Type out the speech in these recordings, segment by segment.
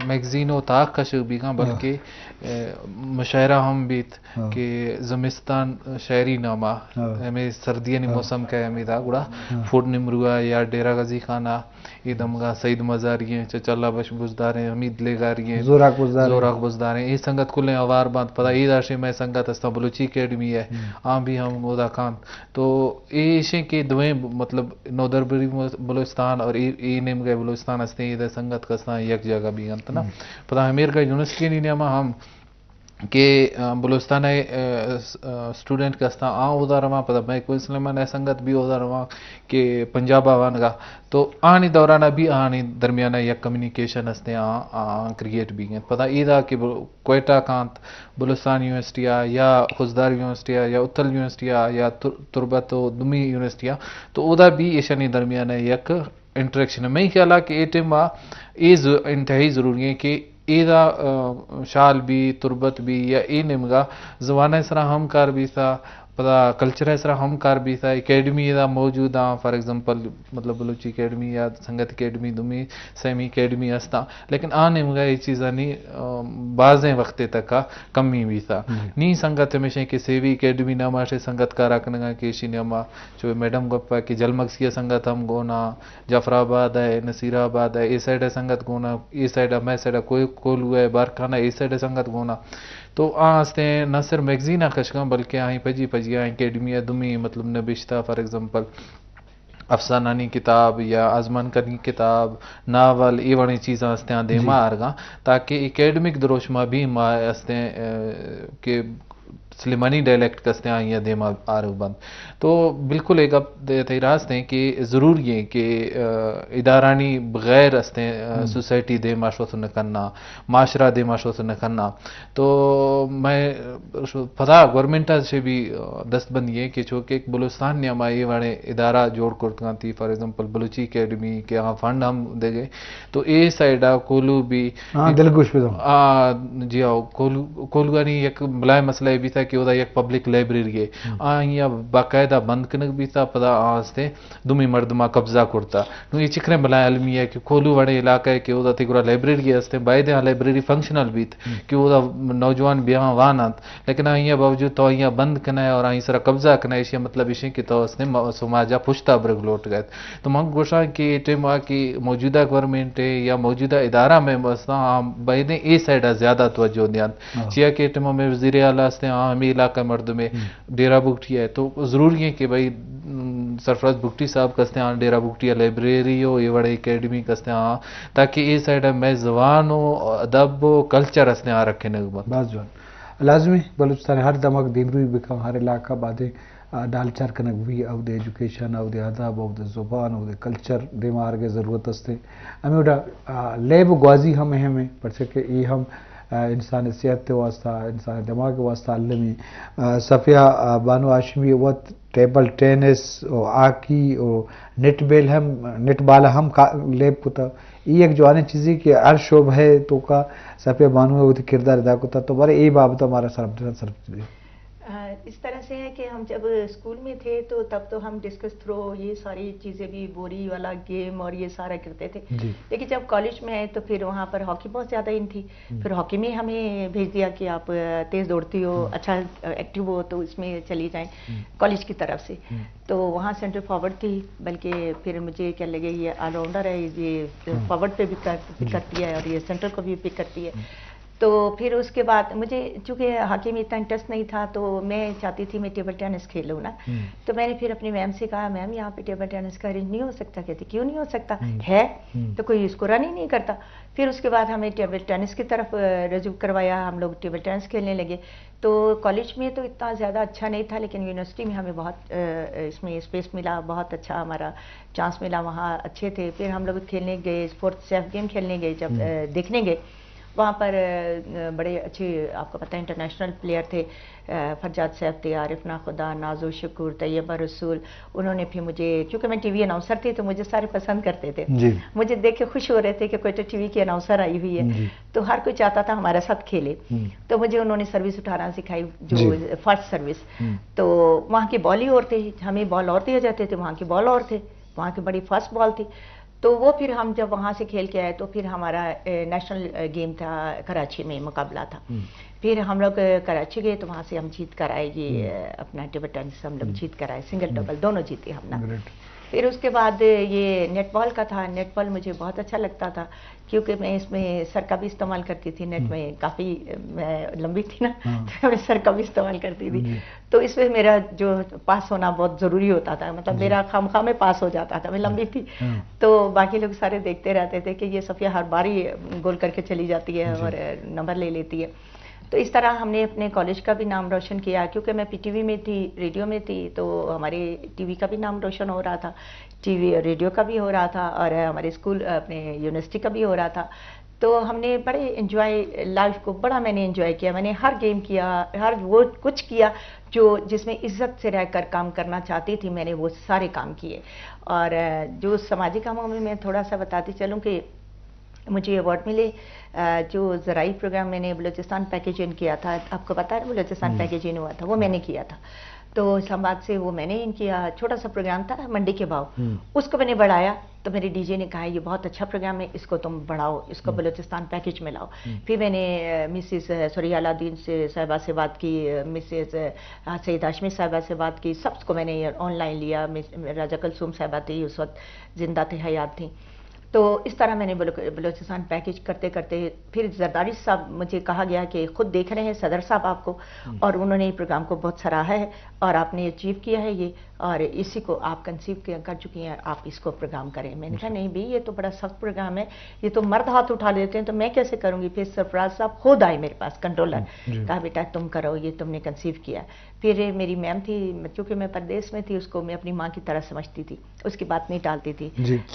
میگزین و تاک کشگ بیگاں، بلکہ مشاعرہ ہم بیت کہ زمستان شاعری نامہ، ہمیں سردیانی موسم کہ ہمیں دا گڑا فوڈ نمروا یا ڈیرہ غازی خانہ، اے دمگا سعید مزاری ہیں، چچا اللہ بخش بزدار ہیں، حمید لیگاری ہیں، زوراک بزدار ہیں۔ زوراک بزدار ہیں۔ اے سنگت کلیں اوار بانت۔ پدا اے داشے میں سنگت استاں بلوچی اکیڈمی ہے، آں بھی ہم اودا کانت۔ تو اے ایشیں کہ دوئیں ب-، مطلب نودربری م-، بلوچستان اور اے، اے نیمگئے بلوچستان ہستیں، اے دے سنگت کستاں یک جاگہ بیگنت نا۔ پدا ہمیرگا یونیورسٹی نی نیاما ہم کہ، آ، بلوچستان ء، آ، س-، آ، اسٹوڈنٹ کستاں آ اودا رواں، پدا مئے کوہ سلیمان ء سنگت بھی اودا رواں کہ پنجاب ء وانگا۔ تو آنی دوران ء بھی آنی درمیان ء یک کمیونیکیشن ہستیں آ، آ کریئیٹ بیگنت۔ پدا ایدا کہ بل-، کوئٹہ کانت، بلوچستان یونیورسٹی ء یا خضدار یونیورسٹی ء یا اتل یونیورسٹی ء یا تر-، تربت و دومی یونیورسٹی ء، تو اودا بھی ایشانی درمیان ء یک انٹریکشن۔ مئے خیال ء کہ اے ٹائم ء اے ز-، انتہائی ضروری ہیں کہ ایدا، آ، شال بھی، تربت بھی یا اے نیمگا زبان ء سرا ہم کار بیتا، پدا کلچر ء سرا ہم کار بیتا، اکیڈمی ایدا موجود آں، فار ایگزامپل مطلب بلوچی اکیڈمی یا سنگت اکیڈمی، دومی سیمی اکیڈمی ہستاں، لیکن آ نیمگا اے چیزانی، آ، بازیں وقت تک کمی بیتا۔ نی سنگت ہمیشہ کہ سیوی اکیڈمی نام آشے سنگت کارا کنگا کہ ایشی نیاما چو میڈم گپا کہ جلمگسی ء سنگت ہم گونا، جعفر آباد ء، نصیر آباد ء، اے سائیڈ ء سنگت گونا، اے سائیڈ ء، مئے سائیڈ ء کوئی کولو ء، بارکھان ء، اے سائیڈ ء سنگت گونا۔ تو آ ہستیں نہ صرف میگزین ء کشگاں، بلکہ آئی پجی پجی آ اکیڈمی ء دومی مطلب نبشتہ، فار ایگزامپل افسانانی کتاب یا آزمانکانی کتاب، ناول، اے وڑیں چیزاں ہستیں آ دیما آرگاں، تاکہ اکیڈمک دروشما بھی ما ہستیں، اے، کہ سلیمانی ڈائلیکٹ کستیں آئی ء دیما آرگ بنت۔ تو بالکل اے گپ دے تئی راست ہیں کہ ضروری ہیں کہ، آ، ادارانی بغیر استیں، آ، سوسائٹی دیما شوت نہ کننا، معاشرہ دیما شوت نہ کننا۔ تو میں پدا گورنمنٹ سے بھی، آ، دست بندی ہیں کہ چونکہ ایک بلوچستان نے ہمارے وڑے ادارہ جوڑ کرتگاں تھی، فار ایگزامپل بلوچی اکیڈمی کہ ہاں فنڈ ہم دے گئے، تو اے سائیڈ آ کولو بھی ہاں، دلگوش بہ زاں۔ آ، جی ہاں، کولو-، کولوانی یک بلائیں مسئلہ اے بیتا کہ اودا یک پبلک لائبریری ہے۔ آ، آئی ء باقاعدہ بند کنگ بیتا، پدا آ ہستے دومی مردم ء قبضہ کرتا۔ نوں اے چکریں بلائیں المی ہے کہ کولو وڑیں علاقہ ہے کہ اودا تے گڑا لائبریری ہستے، باید آ لائبریری فنکشنل بیت کہ اودا نوجوان بیاں وان انت۔ لیکن آئی ء باوجود تو آئی ء بند کنئے اور آئی سرا قبضہ کنئے، ایشی مطلب ایشیں کہ تو اس نے م-، سماج ء پشت ء برگ لوٹ گئے۔ تو من گوشاں کہ اے ٹائم ء کہ موجودہ گورنمنٹ ہے یا موجودہ ادارہ میں بساں، آ بایدیں اے سائیڈ ء زیادہ توجہ دیاں۔ ہاں۔ چیا کہ اے ٹائم ء میں وزیر اعلیٰ ہستے، آ ہمیں علاقہ مردم ہے، ڈیرہ بگٹی ہے، تو ضروری ہے کہ بھائی، م، سرفراز بگٹی صاحب کستے آں، ڈیرہ بگٹی ء لائبریری ہو، اے وڑے اکیڈمی کستے آں، تاکہ اے سائیڈ ء میں زبان و ادب و کلچر ہستے آں رکھنگ بنت۔ باز جوان۔ لازمی بلوچستان ہر دمگ دیمروی بکن، ہر علاقہ بادیں، آ، ڈال چار کنگ بی، اودے ایجوکیشن، اودے ادب، اودے زبان، اودے کلچر دیما آرگے ضرورت استے۔ ہمیں وڈا، آ، لیب و گوازی ہم اہم ہے، پرچہ کہ اے ہم، آ، انسان صحت کے واسطہ، انسان دماغ کے واسطہ المی۔ آ، صفیہ، آ، بانو ہاشمی وت ٹیبل ٹینس و ہاکی و نیٹ بیل ہم، نیٹ بال ہم کا-، لیب کتا۔ اے یک جوانیں چیزے کہ ہر شعبہ ء توکا صفیہ بانو ء وتی کردار ادا کتا، تو بارے اے بابت ء مارا سرپد، سرپد دے۔ آ، اس طرح سے ہے کہ ہم جب اسکول میں تھے تو تب تو ہم ڈسکس تھرو یہ ساری چیزیں بھی، بوری والا گیم اور یہ سارا کرتے تھے۔ جی۔ لیکن جب کالج میں آئے تو پھر وہاں پر ہاکی بہت زیادہ ان تھی۔ ہم۔ پھر ہاکی میں ہمیں بھیج دیا کہ آپ، آ، تیز دوڑتی ہو، ہم۔ اچھا، آ، ایکٹیو ہو تو اس میں چلی جائیں ہم۔ کالج کی طرف سے۔ ہم۔ تو وہاں سینٹر فارورڈ تھی، بلکہ پھر مجھے کہنے لگے، یہ آل راؤنڈر ہے، یہ ہم۔ فارورڈ پہ بھی کر-، پک جی۔ کرتی ہے اور یہ سینٹر کو بھی پک کرتی ہے۔ ہم۔ تو پھر اس کے بعد مجھے، چونکہ ہاکی میں اتنا انٹرسٹ نہیں تھا، تو میں چاہتی تھی میں ٹیبل ٹینس کھیلوں نا۔ ہم۔ تو میں نے پھر اپنی میم سے کہا، "میم، یہاں پہ ٹیبل ٹینس کا ارینج نہیں ہو سکتا؟" کہتی، "کیوں نہیں ہو سکتا؟ ہم۔ ہے ہم۔ تو کوئی اس کو رن ہی نہیں کرتا۔" پھر اس کے بعد ہمیں ٹیبل ٹینس کی طرف، آ، رجوع کروایا، ہم لوگ ٹیبل ٹینس کھیلنے لگے۔ تو کالج میں تو اتنا زیادہ اچھا نہیں تھا، لیکن یونیورسٹی میں ہمیں بہت، آ، اس میں اسپیس ملا، بہت اچھا ہمارا چانس ملا، وہاں اچھے تھے۔ پھر ہم لوگ کھیلنے گئے، فورتھ سیف گیم کھیلنے گئے جب، ہم۔ آ، دیکھنے گئے، وہاں پر، آ، بڑے اچھے، آپ کو پتہ ہے، انٹرنیشنل پلیئر تھے، آ، فرجاد سیف تھے، عارف ناخدا، نازو شکور، طیبہ رسول۔ انہوں نے پھر مجھے، کیونکہ میں ٹی وی اناؤنسر تھی تو مجھے سارے پسند کرتے تھے۔ جی۔ مجھے دیکھ کے خوش ہو رہے تھے کہ کوئٹہ ٹی وی کی اناؤنسر آئی ہوئی ہے۔ جی۔ تو ہر کوئی چاہتا تھا ہمارے ساتھ کھیلے۔ ہم۔ تو مجھے انہوں نے سروس اٹھارہ سکھائی، جو جی۔ فرسٹ سروس۔ ہم۔ تو وہاں کی بال ہی اور تھے، ہمیں بال اور دیے جاتے تھے، وہاں کی بال اور تھے، وہاں کی بڑی فاسٹ بال تھی۔ تو وہ پھر ہم جب وہاں سے کھیل کے آئے تو پھر ہمارا نیشنل گیم تھا، کراچی میں مقابلہ تھا۔ پھر ہم لوگ کراچی گئے تو وہاں سے ہم جیت کر آئے یہ اپنا ٹیبل ٹینس، ہم لوگ جیت کر آئے، سنگل ڈبل دونوں جیتے ہم نا۔ پھر اس کے بعد یہ نیٹ بال کا تھا، نیٹ بال مجھے بہت اچھا لگتا تھا کیونکہ میں اس میں سر کا بھی استعمال کرتی تھی، نیٹ میں کافی میں لمبی تھی نا، تو میں سر کا بھی استعمال کرتی تھی۔ تو اس میں میرا جو پاس ہونا بہت ضروری ہوتا تھا، مطلب میرا خامخواہ میں پاس ہو جاتا تھا، میں لمبی تھی۔ تو باقی لوگ سارے دیکھتے رہتے تھے کہ یہ صفیہ ہر بار ہی گول کر کے چلی جاتی ہے اور نمبر لے لیتی ہے۔ تو اس طرح ہم نے اپنے کالج کا بھی نام روشن کیا کیونکہ میں پی ٹی وی میں تھی، ریڈیو میں تھی، تو ہمارے ٹی وی کا بھی نام روشن ہو رہا تھا، ٹی وی اور ریڈیو کا بھی ہو رہا تھا اور ہمارے اسکول، اپنے یونیورسٹی کا بھی ہو رہا تھا۔ تو ہم نے بڑے انجوائے، لائف کو بڑا میں نے انجوائے کیا۔ میں نے ہر گیم کیا، ہر وہ کچھ کیا جو جس میں عزت سے رہ کر کام کرنا چاہتی تھی، میں نے وہ سارے کام کیے۔ اور جو سماجی کاموں میں میں تھوڑا سا بتاتی چلوں کہ مجھے ایوارڈ ملے، جو زرعی پروگرام میں نے بلوچستان پیکیج ان کیا تھا، آپ کو پتا ہے بلوچستان پیکیج ان ہوا تھا، وہ میں نے کیا تھا۔ تو اسلام آباد سے وہ میں نے ان کیا، چھوٹا سا پروگرام تھا منڈی کے بھاؤ، اس کو میں نے بڑھایا۔ تو میرے ڈی جے نے کہا یہ بہت اچھا پروگرام ہے، اس کو تم بڑھاؤ، اس کو بلوچستان پیکیج میں لاؤ۔ پھر میں نے مسز سوری عالادین سے صاحبہ سے بات کی، مسز سعید ہاشمی صاحبہ سے بات کی، سب کو میں نے آن لائن لیا۔ راجہ کلثوم صاحبہ تھی اس وقت، زندہ تھی، حیات تھی۔ تو اس طرح میں نے بلوچستان پیکیج کرتے کرتے پھر زرداری صاحب، مجھے کہا گیا کہ خود دیکھ رہے ہیں صدر صاحب آپ کو، اور انہوں نے یہ پروگرام کو بہت سراہا ہے اور آپ نے اچیو کیا ہے یہ، اور اسی کو آپ کنسیو کر چکی ہیں، آپ اس کو پروگرام کریں۔ میں نے کہا نہیں بھائی، یہ تو بڑا سخت پروگرام ہے، یہ تو مرد ہاتھ اٹھا لیتے ہیں، تو میں کیسے کروں گی؟ پھر سرفراز صاحب خود آئے میرے پاس، کنٹرولر، کہا بیٹا تم کرو، یہ تم نے کنسیو کیا۔ پھر میری میم تھی، چونکہ میں پردیس میں تھی، اس کو میں اپنی ماں کی طرح سمجھتی تھی، اس کی بات نہیں ٹالتی تھی۔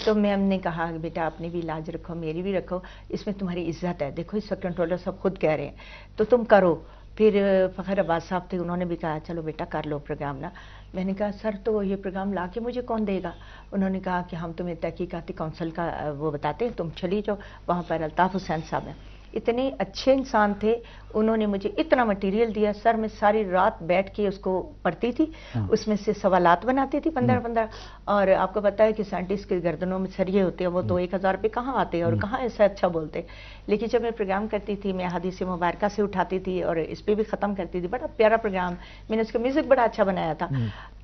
تو میم نے کہا بیٹا اپنی بھی لاج رکھو، میری بھی رکھو، اس میں تمہاری عزت ہے، دیکھو اس وقت کنٹرولر صاحب خود کہہ رہے ہیں تو تم کرو۔ پھر فخر عباس صاحب تھے، انہوں نے بھی کہا چلو بیٹا کر لو پروگرام نا۔ میں نے کہا سر تو یہ پروگرام لا کے مجھے کون دے گا؟ انہوں نے کہا کہ ہم تمہیں تحقیقاتی کونسل کا وہ بتاتے ہیں، تم چلی جاؤ، وہاں پر الطاف حسین صاحب ہیں، اتنے اچھے انسان تھے، انہوں نے مجھے اتنا مٹیریل دیا سر، میں ساری رات بیٹھ کے اس کو پڑھتی تھی، اس میں سے سوالات بناتی تھی پندرہ پندرہ۔ اور آپ کو پتا ہے کہ سائنٹسٹ کے گردنوں میں سریے ہوتے ہیں، وہ تو ایک ہزار روپے کہاں آتے ہیں اور کہاں ایسا اچھا بولتے ہیں۔ لیکن جب میں پروگرام کرتی تھی، میں حدیث مبارکہ سے اٹھاتی تھی اور اس پہ بھی ختم کرتی تھی۔ بڑا پیارا پروگرام، میں نے اس کا میوزک بڑا اچھا بنایا تھا۔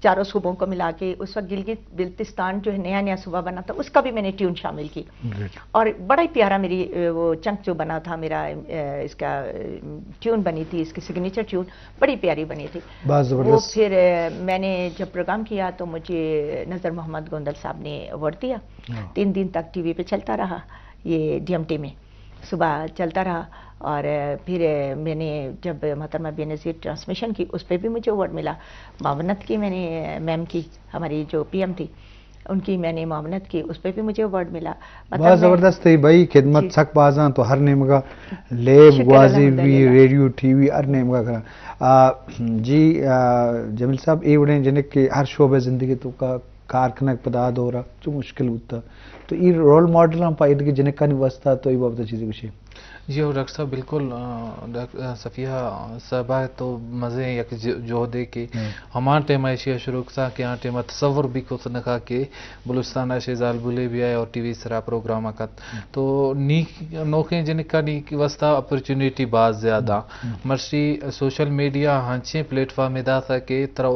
چاروں صوبوں کو ملا کے، اس وقت گلگت بلتستان جو ہے نیا نیا صوبہ بنا تھا، اس کا بھی میں نے ٹیون شامل کی۔ اور بڑا ہی پیارا میری وہ چنک جو بنا تھا میرا، اس کا ٹیون بنی تھی، اس کی سگنیچر ٹیون بڑی پیاری بنی تھی۔ وہ پھر میں نے جب پروگرام کیا تو مجھے نذر محمد گوندل صاحب نے ایوارڈ دیا۔ تین دن تک ٹی وی پہ چلتا رہا یہ ڈی ایم ٹی میں، صبح چلتا رہا۔ اور پھر میں نے جب محترمہ بینظیر ٹرانسمیشن کی، اس پہ بھی مجھے ایوارڈ ملا۔ معاونت کی میں نے میم کی، ہماری جو پی ایم تھی، ان کی میں نے معاونت کی، اس پہ بھی مجھے ایوارڈ ملا۔ مطلب بہت زبردست ہے بھائی، خدمت سک بازاں تو ہر نیمگا لیب گوازی بھی، ریڈیو، ٹی وی، ہر نیمگا کرا۔ جی جمیل صاحب، اے وڑیں جنک کہ ہر شعبہ زندگی تو کا کار کنگ پدا آ دورا چو مشکل بوتا، تو ای رول ماڈلاں پہ ایدگہ جنکانی واسطہ تو ای بابت چیزے گوشے؟ جی ہو ڈاکٹر صاحب، بالکل۔ صفیہ صاحبہ تو مزے یک جہدے کہ ہمان ٹائم ایشیا شروع کتا کہ آن ٹائم تصور بھی کت نکا کہ بلوچستان ء شیزال بولے بیائے اور ٹی وی سرا پروگرام کت۔ تو نی نوکیں جنکانی واسطہ اپرچونیٹی باز زیادہ۔ مرشی سوشل میڈیا ہنچیں پلیٹ فارم داتا کہ ترا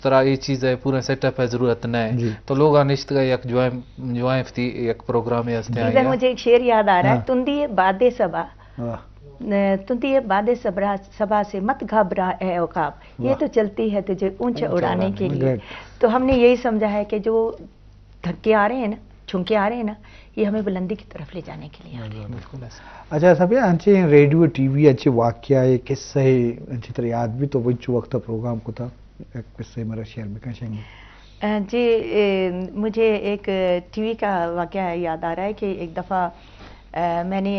ترا اے چیز ء پورا سیٹ اپ ء ضرورت نہ۔ تو لوگ ء نشتگ ء یک جوائن، جوائن فتی یک پروگرام ء ہستے آئی۔ مجھے ایک شعر یاد آ رہا ہے، تندی باد صبا، تندی باد صبا، صبا سے مت گھبرا اے عقاب، یہ تو چلتی ہے تجھے اونچے اڑانے کے لیے۔ تو ہم نے یہی سمجھا ہے کہ جو دھکے آ رہے ہیں نا، جھونکے آ رہے ہیں نا، یہ ہمیں بلندی کی طرف لے جانے کے لیے آ رہے ہیں۔ بالکل ایسا۔ اچھا صاحب، انچے ریڈیو، ٹی وی، انچے واقعہ ہے، قصہ ہے، انچے ترا یاد بھی تو وچ وقت پروگرام کو تھا، ایک قصہ مرا شیئر بکن شنگی۔ جی، مجھے ایک ٹی وی کا واقعہ یاد آ رہا ہے کہ ایک دفعہ میں نے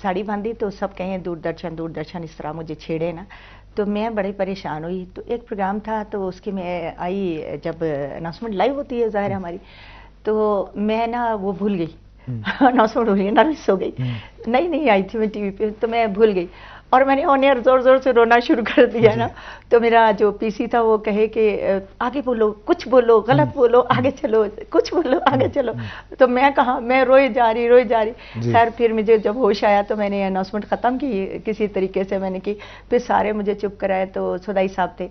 ساڑی باندھی تو سب کہیں دوردرشن، دوردرشن اس طرح مجھے چھیڑے نا، تو میں بڑی پریشان ہوئی۔ تو ایک پروگرام تھا تو اس کی میں آئی، جب اناؤنسمنٹ لائیو ہوتی ہے ظاہر ہے ہماری، تو میں نا وہ بھول گئی، اناؤنسمنٹ ہو گئی، نروس ہو گئی، نئی نئی آئی تھی میں ٹی وی پہ، تو میں بھول گئی۔ اور میں نے آن ایئر زور زور سے رونا شروع کر دیا نا۔ تو میرا جو پی سی تھا وہ کہے کہ آگے بولو، کچھ بولو، غلط بولو، آگے چلو، کچھ بولو، آگے چلو۔ تو میں کہا، میں روئے جا رہی، روئے جا رہی۔ خیر، پھر مجھے جب ہوش آیا تو میں نے اناؤنسمنٹ ختم کی کسی طریقے سے، میں نے کی۔ پھر سارے مجھے چپ کرائے، تو سدائی صاحب تھے،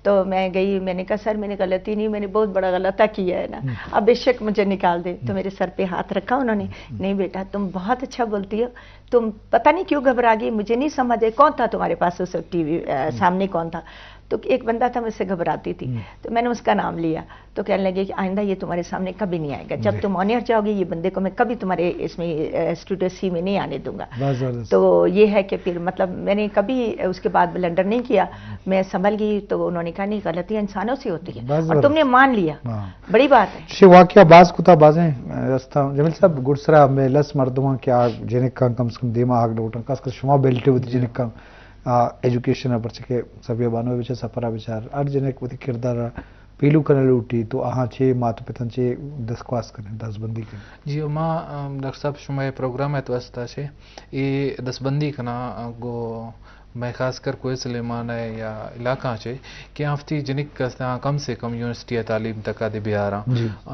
تو میں گئی، میں نے کہا، سر، میں نے غلطی نہیں، میں نے بہت بڑا غلطہ کیا ہے نا، اب بے شک مجھے نکال دے۔ تو میرے سر پہ ہاتھ رکھا انہوں نے، نہیں بیٹا، تم بہت اچھا بولتی ہو، تم پتہ نہیں کیوں گھبرا گئی، مجھے نہیں سمجھ آئی کون تھا تمہارے پاس اس وقت ٹی وی سامنے، کون تھا؟ تو ایک بندہ تھا، مجھ سے گھبراتی تھی، تو میں نے اس کا نام لیا، تو کہنے لگے کہ آئندہ یہ تمہارے سامنے کبھی نہیں آئے گا، جب تم آن ایئر جاؤ گے، یہ بندے کو میں کبھی تمہارے اس میں اسٹوڈیو سی میں نہیں آنے دوں گا۔ تو یہ ہے کہ پھر مطلب میں نے کبھی اس کے بعد بلنڈر نہیں کیا۔ میں سنبھل گئی تو انہوں نے کہا، نہیں، غلطیاں انسانوں سے ہوتی ہے اور تم نے مان لیا، بڑی بات ہے۔ چہ واقعہ باز کتا، بازیں رستہ۔ جمیل صاحب، گڈسرا ہمیں لس مردماں کہ آ جنکاں کم سے کم دیما آگ لوٹاں، خاص کر شما بیلٹے وتی جنکاں ایجوکیشن ء، پرچہ کہ صفیہ بانو بچار، سفرا بچار، ہر جنک وتی کردار پیلو کنگ لوٹی، تو آہاں چے مات و پتاں چے دستخواست کنیں، دزبندی کنیں؟ جی، ما، ام، ڈاکٹر صاحب، شما اے پروگرام ء واسطہ چے اے دستبندی کناں، ا، گو مئے خاص کر کوہ سلیمان ء یا علاقہ چے کہ آفتی جنک کستاں کم سے کم یونیورسٹی ء تعلیم تکا دے بیاراں۔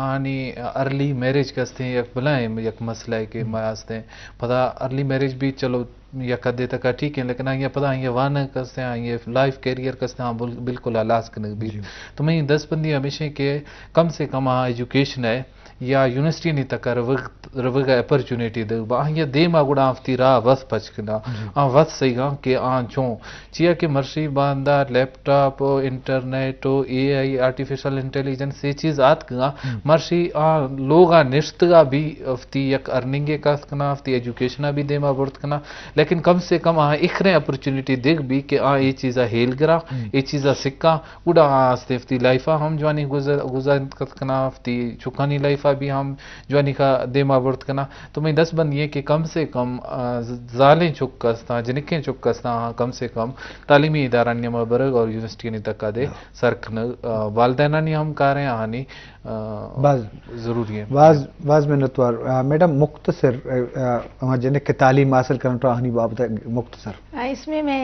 آنی ارلی میرج کستیں یک بلائیں یک مسئلہ ہے کہ ما آستیں۔ پدا ارلی میرج بھی چلو یک حدے تکا ٹھیک ہیں، لیکن آئی پدا آئی وانگ کستیں، آئی لائف کیریئر کستیں، آ بل-، بالکل ہلاس کنگ بیت۔ تو میں دستبندی ہمیشہ کہ کم سے کم آ ایجوکیشن ہے یا یونیورسٹی نی تکا روگ، روگ اپرچونیٹی دے با، آئی دیما گڑا آفتی راہ وس پچ کنا، آ وس سیگاں کہ آ چون، چیا کہ مرشی باندا لیپ ٹاپ و انٹرنیٹ و اے آئی، آرٹیفیشل انٹیلیجنس، یہ چیز آتکگاں، مرشی آ لوگا نشتگا بھی افتی یک ارننگے کاست کنا، افتی ایجوکیشنا بھی دیما برت کنا، لیکن کم سے کم آ اخریں اپرچونیٹی دیگ بھی کہ آ اے چیزا ہیل گرا، اے چیزا سکا، گڑا آ استے افتی لائفا ہم جوانی گزر-، گزرت کنا، افتی چکانی لائفا بھی ہم جوانی کا دیما برت کنا۔ تو میں دست بندی ہے کہ کم سے کم، آ، ز-، زالیں چک استاں، جنکیں چک استاں، کم سے کم تعلیمی ادارہ نیما برگ اور یونیورسٹی نی تکا دے سر کنگ، آ، والدینانی ہم کار ہیں، آہانی، آ، باز ضروری ہے۔ باز، باز منتوار۔ آ، میڈم، مختصر، آ، آ، ہما جنک کہ تعلیم حاصل کرن تو آہانی بابت مختصر۔ آ، اس میں میں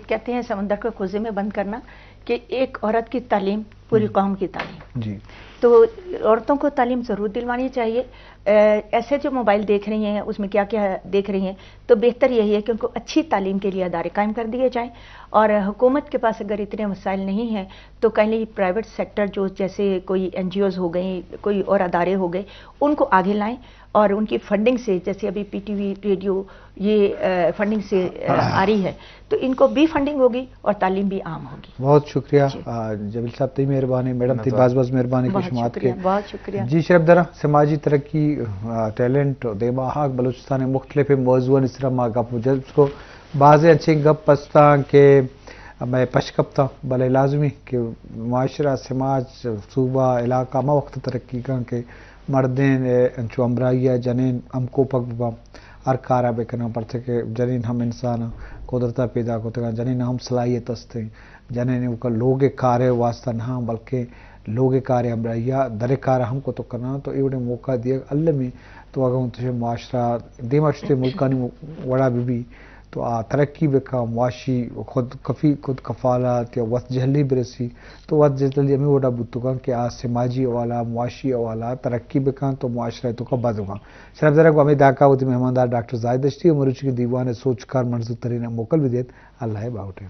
کہتے ہیں سمندر کو کوزے میں بند کرنا کہ ایک عورت کی تعلیم پوری قوم کی تعلیم۔ جی۔ تو عورتوں کو تعلیم ضرور دلوانی چاہیے۔ اے، ایسے جو موبائل دیکھ رہی ہیں، اس میں کیا کیا دیکھ رہی ہیں، تو بہتر یہی ہے کہ ان کو اچھی تعلیم کے لیے ادارے قائم کر دیے جائیں، اور حکومت کے پاس اگر اتنے وسائل نہیں ہیں تو کہیں پرائیویٹ سیکٹر، جو جیسے کوئی این جی اوز ہو گئیں، کوئی اور ادارے ہو گئے، ان کو آگے لائیں اور ان کی فنڈنگ سے، جیسے ابھی پی ٹی وی ریڈیو یہ، آ، فنڈنگ سے، آ، آ رہی ہے، تو ان کو بھی فنڈنگ ہوگی اور تعلیم بھی عام ہوگی۔ بہت شکریہ، آ، جمیل صاحب، تئی مہربانی، میڈم، تئی باز باز مہربانی کہ شما آتکے۔ بہت شکریہ۔ جی، شرف دارا، سماجی ترقی، آ، ٹیلنٹ، دیما آہگ، بلوچستان مختلف موضوعانی سرا ما گپ و جلس کو۔ بازیں انچیں گپ استاں کہ مئے پش کپتاں، بلے لازمی کہ معاشرہ، سماج، صوبہ، علاقہ ہما وقت ترقی کن کہ مردین انچو ہمراہی ء جنین ہم کوپگ بباں، ہر کار ء بکناں، پرچہ کہ جنین ہم انسان ء قدرت ء پیدا کتگاں، جنین ء ہم صلاحیت است انت، جنین ء لوگ ء کار ء واسطہ نہ بلکیں لوگ ء کار ء ہمراہی ء در ء کار ء ہم کت کناں، تو اے وڑیں موقع دیگ المی۔ تو اگاں تو معاشرہ دیما شتے ملکانی وڑا بہ بی، تو آ ترقی بکا، معاشی خود کفی، خود کفالت یا وت جہلی برسی، تو وت جہلی ہمیں وڑا بوتگاں کہ آ سماجی حوالہ، معاشی حوالہ ترقی بکن تو معاشرہ تو کا بدگاں۔ شرف دارا کو ہمیں داکا وتی مہماندار ڈاکٹر زاہد دشتی و مروچی کے دیوان سوچ کار منظور ترین موکل بھی دیت۔ اللہ باوٹے۔